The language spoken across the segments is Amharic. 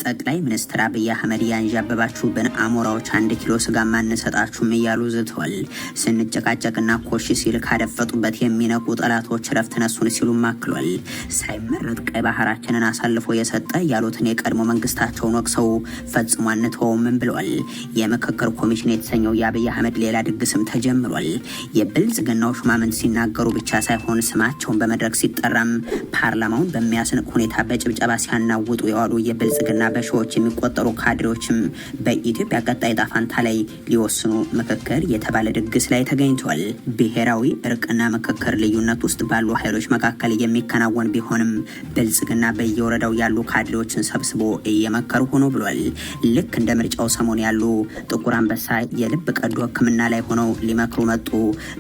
ጠቅላይ ሚኒስትር አብይ አህመድ ያንዣበባችሁብን አሞራዎች 1 ኪሎ ስጋ አንሰጣችሁም እያሉ ዝተዋል። ስንጨቃጨቅና ኮሽ ሲል ካደፈጡበት የሚነቁ ጠላቶች ረፍት ነሱን ሲሉም አክሏል። ሳይመረጥ ቀይ ባህራችንን አሳልፎ የሰጠ ያሉትን የቀድሞ መንግስታቸውን ወቅሰው ፈጽሞ አንተወውም ብለዋል። የምክክር ኮሚሽን የተሰኘው የአብይ አህመድ ሌላ ድግስም ተጀምሯል። የብልጽግናው ሹማምንት ሲናገሩ ብቻ ሳይሆን ስማቸውን በመድረክ ሲጠራም ፓርላማውን በሚያስንቅ ሁኔታ በጭብጨባ ሲያናውጡ የዋሉ የብልጽግና በሺዎች የሚቆጠሩ ካድሬዎችም በኢትዮጵያ ቀጣይ ዕጣ ፈንታ ላይ ሊወስኑ ምክክር የተባለ ድግስ ላይ ተገኝቷል። ብሔራዊ እርቅና ምክክር ልዩነት ውስጥ ባሉ ኃይሎች መካከል የሚከናወን ቢሆንም ብልጽግና በየወረዳው ያሉ ካድሬዎችን ሰብስቦ እየመከሩ ሆኖ ብሏል። ልክ እንደ ምርጫው ሰሞን ያሉ ጥቁር አንበሳ የልብ ቀዶ ሕክምና ላይ ሆነው ሊመክሩ መጡ፣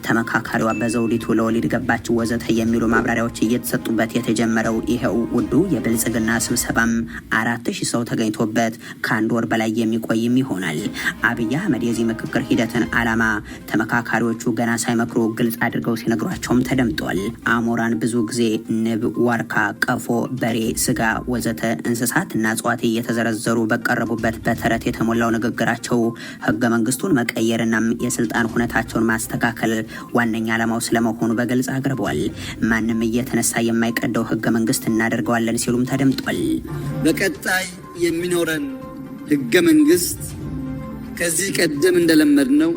ተመካካሪዋ በዘውዲቱ ለወሊድ ገባች፣ ወዘተ የሚሉ ማብራሪያዎች እየተሰጡበት የተጀመረው ይኸው ውዱ የብልጽግና ስብሰባም 4000 ሰው ተገኝቶበት ከ1 ወር በላይ የሚቆይም ይሆናል። አብይ አህመድ የዚህ ምክክር ሂደትን ዓላማ ተመካካሪዎቹ ገና ሳይመክሩ ግልጽ አድርገው ሲነግሯቸውም ተደምጧል። አሞራን ብዙ ጊዜ ንብ፣ ዋርካ፣ ቀፎ፣ በሬ፣ ስጋ ወዘተ እንስሳትና እጽዋት እየተዘረዘሩ በቀረቡበት በተረት የተሞላው ንግግራቸው ህገ መንግስቱን መቀየርና የስልጣን ሁነታቸውን ማስተካከል ዋነኛ ዓላማው ስለመሆኑ በግልጽ አቅርበዋል። ማንም እየተነሳ የማይቀደው ህገ መንግስት እናደርገዋለን ሲሉም ተደምጧል። በቀጣይ የሚኖረን ህገ መንግስት ከዚህ ቀደም እንደለመድነው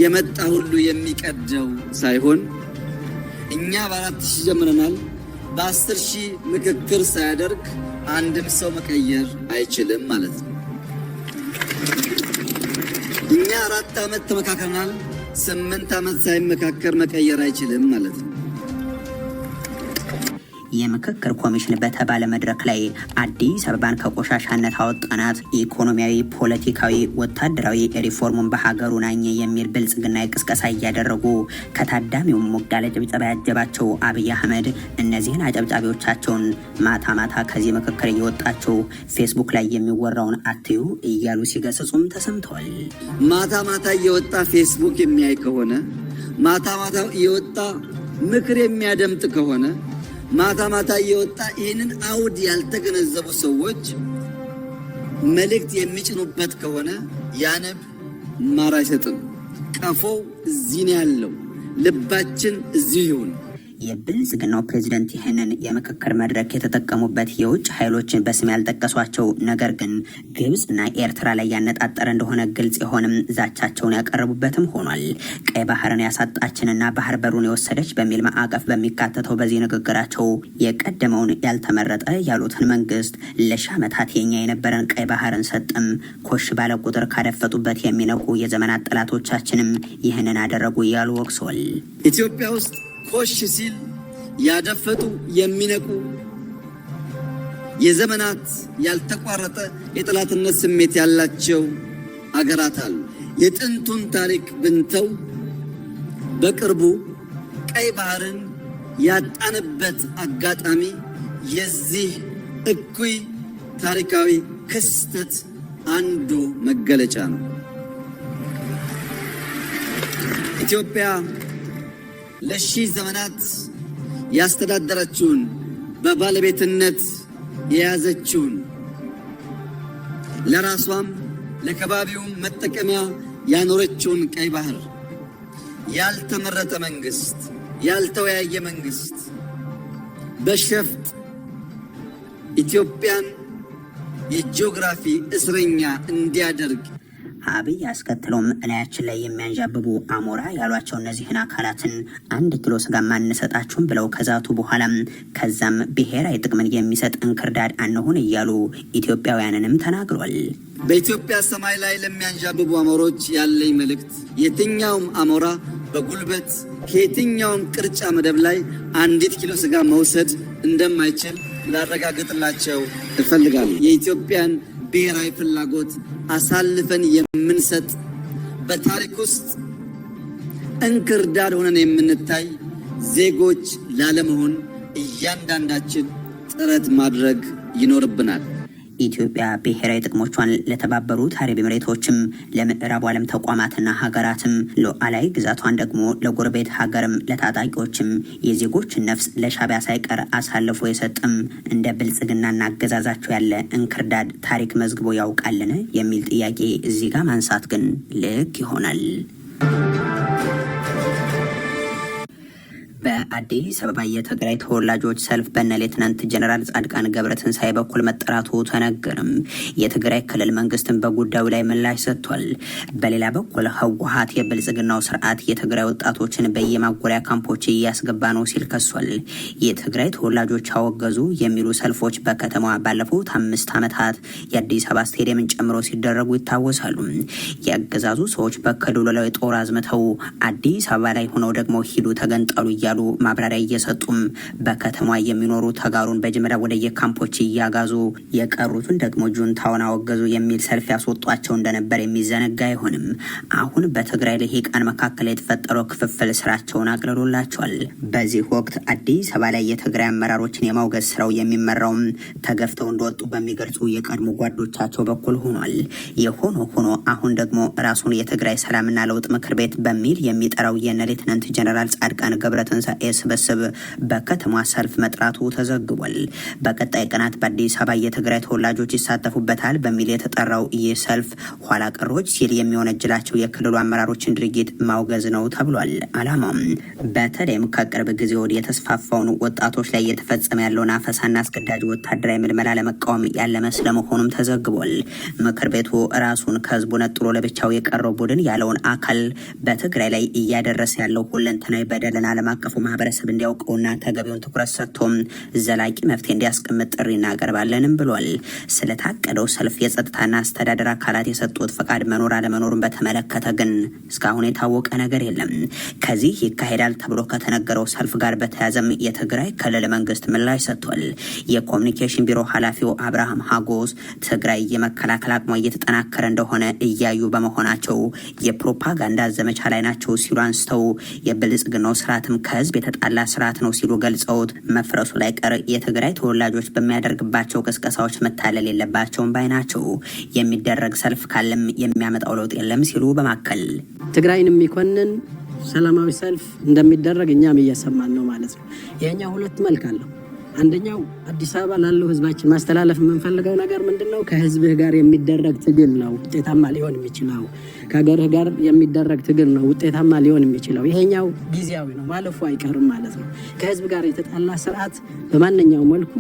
የመጣ ሁሉ የሚቀደው ሳይሆን እኛ በ4000 ጀምረናል። በ10,000 ምክክር ሳያደርግ አንድም ሰው መቀየር አይችልም ማለት ነው። እኛ 4 ዓመት ተመካክረናል። 8 ዓመት ሳይመካከር መቀየር አይችልም ማለት ነው። የምክክር ኮሚሽን በተባለ መድረክ ላይ አዲስ አበባን ከቆሻሻነት አወጣናት፣ ኢኮኖሚያዊ፣ ፖለቲካዊ፣ ወታደራዊ ሪፎርሙን በሀገሩ ናኘ የሚል ብልጽግና ቅስቀሳ እያደረጉ ከታዳሚውም ሞቅ ያለ ጭብጨባ ያጀባቸው አብይ አህመድ እነዚህን አጨብጫቢዎቻቸውን ማታ ማታ ከዚህ ምክክር እየወጣቸው ፌስቡክ ላይ የሚወራውን አትዩ እያሉ ሲገስጹም ተሰምተዋል። ማታ ማታ እየወጣ ፌስቡክ የሚያይ ከሆነ፣ ማታ ማታ እየወጣ ምክር የሚያደምጥ ከሆነ፣ ማታ ማታ እየወጣ ይህንን አውድ ያልተገነዘቡ ሰዎች መልእክት የሚጭኑበት ከሆነ ያ ንብ ማር አይሰጥም። ቀፎው እዚህ ነው ያለው። ልባችን እዚሁ ይሁን። የብልጽግናው ፕሬዚደንት ይህንን የምክክር መድረክ የተጠቀሙበት የውጭ ኃይሎችን በስም ያልጠቀሷቸው ነገር ግን ግብፅና ኤርትራ ላይ ያነጣጠረ እንደሆነ ግልጽ የሆንም ዛቻቸውን ያቀረቡበትም ሆኗል። ቀይ ባህርን ያሳጣችንና ባህር በሩን የወሰደች በሚል ማዕቀፍ በሚካተተው በዚህ ንግግራቸው የቀደመውን ያልተመረጠ ያሉትን መንግስት ለሺህ ዓመታት የኛ የነበረን ቀይ ባህርን ሰጥም፣ ኮሽ ባለ ቁጥር ካደፈጡበት የሚነቁ የዘመናት ጠላቶቻችንም ይህንን አደረጉ እያሉ ወቅሰዋል። ኢትዮጵያ ውስጥ ኮሽ ሲል ያደፈጡ የሚነቁ የዘመናት ያልተቋረጠ የጠላትነት ስሜት ያላቸው አገራት አሉ። የጥንቱን ታሪክ ብንተው በቅርቡ ቀይ ባህርን ያጣንበት አጋጣሚ የዚህ እኩይ ታሪካዊ ክስተት አንዱ መገለጫ ነው። ኢትዮጵያ ለሺህ ዘመናት ያስተዳደረችውን፣ በባለቤትነት የያዘችውን፣ ለራሷም ለከባቢውም መጠቀሚያ ያኖረችውን ቀይ ባህር ያልተመረጠ መንግስት፣ ያልተወያየ መንግስት በሸፍጥ ኢትዮጵያን የጂኦግራፊ እስረኛ እንዲያደርግ አብይ አስከትለውም እላያችን ላይ የሚያንዣብቡ አሞራ ያሏቸው እነዚህን አካላትን 1 ኪሎ ስጋ አንሰጣችሁም ብለው ከዛቱ በኋላም ከዛም ብሔራዊ ጥቅምን የሚሰጥ እንክርዳድ አንሁን እያሉ ኢትዮጵያውያንንም ተናግሯል። በኢትዮጵያ ሰማይ ላይ ለሚያንዣብቡ አሞሮች ያለኝ መልእክት የትኛውም አሞራ በጉልበት ከየትኛውም ቅርጫ መደብ ላይ አንዲት ኪሎ ስጋ መውሰድ እንደማይችል ላረጋግጥላቸው እፈልጋለሁ። የኢትዮጵያን ብሔራዊ ፍላጎት አሳልፈን የምንሰጥ፣ በታሪክ ውስጥ እንክርዳድ ሆነን የምንታይ ዜጎች ላለመሆን እያንዳንዳችን ጥረት ማድረግ ይኖርብናል። ኢትዮጵያ ብሔራዊ ጥቅሞቿን ለተባበሩት አረብ ኤሚሬቶችም፣ ለምዕራቡ ዓለም ተቋማትና ሀገራትም፣ ሉዓላዊ ግዛቷን ደግሞ ለጎረቤት ሀገርም ለታጣቂዎችም፣ የዜጎችን ነፍስ ለሻቢያ ሳይቀር አሳልፎ የሰጠም እንደ ብልጽግናና አገዛዛቸው ያለ እንክርዳድ ታሪክ መዝግቦ ያውቃልን የሚል ጥያቄ እዚህ ጋር ማንሳት ግን ልክ ይሆናል። በአዲስ አበባ የትግራይ ተወላጆች ሰልፍ በነ ሌትናንት ጀነራል ጻድቃን ገብረትንሳኤ በኩል መጠራቱ ተነገርም። የትግራይ ክልል መንግስትን በጉዳዩ ላይ ምላሽ ሰጥቷል። በሌላ በኩል ህወሓት የብልጽግናው ስርዓት የትግራይ ወጣቶችን በየማጎሪያ ካምፖች እያስገባ ነው ሲል ከሷል። የትግራይ ተወላጆች አወገዙ የሚሉ ሰልፎች በከተማዋ ባለፉት 5 ዓመታት የአዲስ አበባ ስቴዲየምን ጨምሮ ሲደረጉ ይታወሳሉ። የአገዛዙ ሰዎች በክልሉ ላይ ጦር አዝምተው አዲስ አበባ ላይ ሆነው ደግሞ ሂዱ ተገንጠሉ እያሉ ማብራሪያ እየሰጡም በከተማ የሚኖሩ ተጋሩን በጅምላ ወደ የካምፖች እያጋዙ የቀሩትን ደግሞ ጁንታውን አወገዙ የሚል ሰልፍ ያስወጧቸው እንደነበር የሚዘነጋ አይሆንም። አሁን በትግራይ ልሂቃን መካከል የተፈጠረው ክፍፍል ስራቸውን አቅልሎላቸዋል። በዚህ ወቅት አዲስ አበባ ላይ የትግራይ አመራሮችን የማውገዝ ስራው የሚመራውም ተገፍተው እንደወጡ በሚገልጹ የቀድሞ ጓዶቻቸው በኩል ሆኗል። የሆኖ ሆኖ አሁን ደግሞ ራሱን የትግራይ ሰላምና ለውጥ ምክር ቤት በሚል የሚጠራው የነ ሌትናንት ጀነራል ጻድቃን ገብረትንሳኤ ስብስብ በከተማ ሰልፍ መጥራቱ ተዘግቧል። በቀጣይ ቀናት በአዲስ አበባ የትግራይ ተወላጆች ይሳተፉበታል በሚል የተጠራው ይህ ሰልፍ ኋላ ቀሮች ሲል የሚወነጅላቸው የክልሉ አመራሮችን ድርጊት ማውገዝ ነው ተብሏል። አላማውም በተለይም ከቅርብ ጊዜ ወዲህ የተስፋፋውን ወጣቶች ላይ እየተፈጸመ ያለውን አፈሳና አስገዳጅ ወታደራዊ ምልመላ ለመቃወም ያለመ ስለመሆኑም ተዘግቧል። ምክር ቤቱ ራሱን ከህዝቡ ነጥሎ ለብቻው የቀረው ቡድን ያለውን አካል በትግራይ ላይ እያደረሰ ያለው ሁለንተናዊ በደልን ዓለም አቀፉ ማህበረሰብ እንዲያውቀውና ተገቢውን ትኩረት ሰጥቶም ዘላቂ መፍትሄ እንዲያስቀምጥ ጥሪ እናቀርባለንም ብሏል። ስለታቀደው ሰልፍ የጸጥታና አስተዳደር አካላት የሰጡት ፈቃድ መኖር አለመኖሩን በተመለከተ ግን እስካሁን የታወቀ ነገር የለም። ከዚህ ይካሄዳል ተብሎ ከተነገረው ሰልፍ ጋር በተያያዘም የትግራይ ክልል መንግስት ምላሽ ሰጥቷል። የኮሚኒኬሽን ቢሮ ኃላፊው አብርሃም ሀጎስ ትግራይ የመከላከል አቅሟ እየተጠናከረ እንደሆነ እያዩ በመሆናቸው የፕሮፓጋንዳ ዘመቻ ላይ ናቸው ሲሉ አንስተው የብልጽግናው ስርዓትም ከህዝብ የተጣላ ስርዓት ነው ሲሉ ገልጸውት መፍረሱ ላይ ቀር የትግራይ ተወላጆች በሚያደርግባቸው ቅስቀሳዎች መታለል የለባቸውም ባይ ናቸው። የሚደረግ ሰልፍ ካለም የሚያመጣው ለውጥ የለም ሲሉ በማከል ትግራይን የሚኮንን ሰላማዊ ሰልፍ እንደሚደረግ እኛም እየሰማን ነው ማለት ነው። ይሄኛው ሁለት መልክ አለው። አንደኛው አዲስ አበባ ላለው ህዝባችን ማስተላለፍ የምንፈልገው ነገር ምንድን ነው? ከህዝብህ ጋር የሚደረግ ትግል ነው ውጤታማ ሊሆን የሚችለው። ከሀገርህ ጋር የሚደረግ ትግል ነው ውጤታማ ሊሆን የሚችለው። ይሄኛው ጊዜያዊ ነው፣ ማለፉ አይቀርም ማለት ነው። ከህዝብ ጋር የተጣላ ስርዓት በማንኛውም መልኩ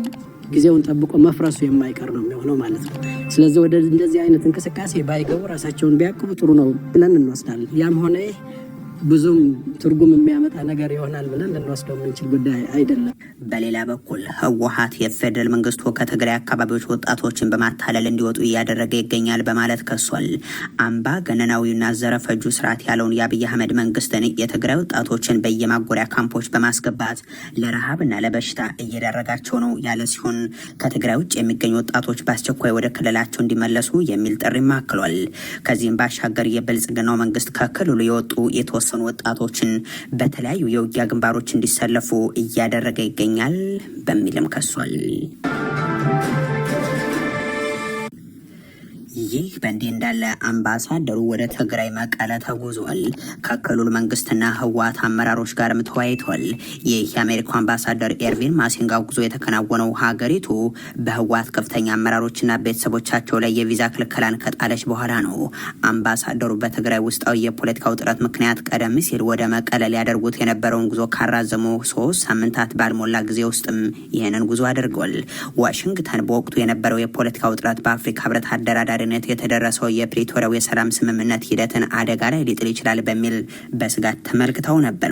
ጊዜውን ጠብቆ መፍረሱ የማይቀር ነው የሚሆነው ማለት ነው። ስለዚህ ወደ እንደዚህ አይነት እንቅስቃሴ ባይገቡ፣ ራሳቸውን ቢያቅቡ ጥሩ ነው ብለን እንወስዳለን። ያም ሆነ ይህ ብዙም ትርጉም የሚያመጣ ነገር ይሆናል ብለን ልንወስደው የምንችል ጉዳይ አይደለም። በሌላ በኩል ህወሓት የፌዴራል መንግስቱ ከትግራይ አካባቢዎች ወጣቶችን በማታለል እንዲወጡ እያደረገ ይገኛል በማለት ከሷል። አምባ ገነናዊና ዘረፈጁ ስርዓት ያለውን የአብይ አህመድ መንግስትን የትግራይ ወጣቶችን በየማጎሪያ ካምፖች በማስገባት ለረሃብና ለበሽታ እየዳረጋቸው ነው ያለ ሲሆን ከትግራይ ውጭ የሚገኙ ወጣቶች በአስቸኳይ ወደ ክልላቸው እንዲመለሱ የሚል ጥሪም አክሏል። ከዚህም ባሻገር የብልጽግናው መንግስት ከክልሉ የወጡ የተወሰኑ ወጣቶችን በተለያዩ የውጊያ ግንባሮች እንዲሰለፉ እያደረገ ይገኛል በሚልም ከሷል። ይህ በእንዲህ እንዳለ አምባሳደሩ ወደ ትግራይ መቀለ ተጉዟል። ከክልሉ መንግስትና ህወሓት አመራሮች ጋርም ተወያይቷል። ይህ የአሜሪካው አምባሳደር ኤርቪን ማሲንጋ ጉዞ የተከናወነው ሀገሪቱ በህወሓት ከፍተኛ አመራሮችና ቤተሰቦቻቸው ላይ የቪዛ ክልከላን ከጣለች በኋላ ነው። አምባሳደሩ በትግራይ ውስጣዊ የፖለቲካ ውጥረት ምክንያት ቀደም ሲል ወደ መቀለ ሊያደርጉት የነበረውን ጉዞ ካራዘሙ 3 ሳምንታት ባልሞላ ጊዜ ውስጥም ይህንን ጉዞ አድርገዋል። ዋሽንግተን በወቅቱ የነበረው የፖለቲካ ውጥረት በአፍሪካ ህብረት አደራዳሪነት የተደረሰው የፕሪቶሪያው የሰላም ስምምነት ሂደትን አደጋ ላይ ሊጥል ይችላል በሚል በስጋት ተመልክተው ነበር።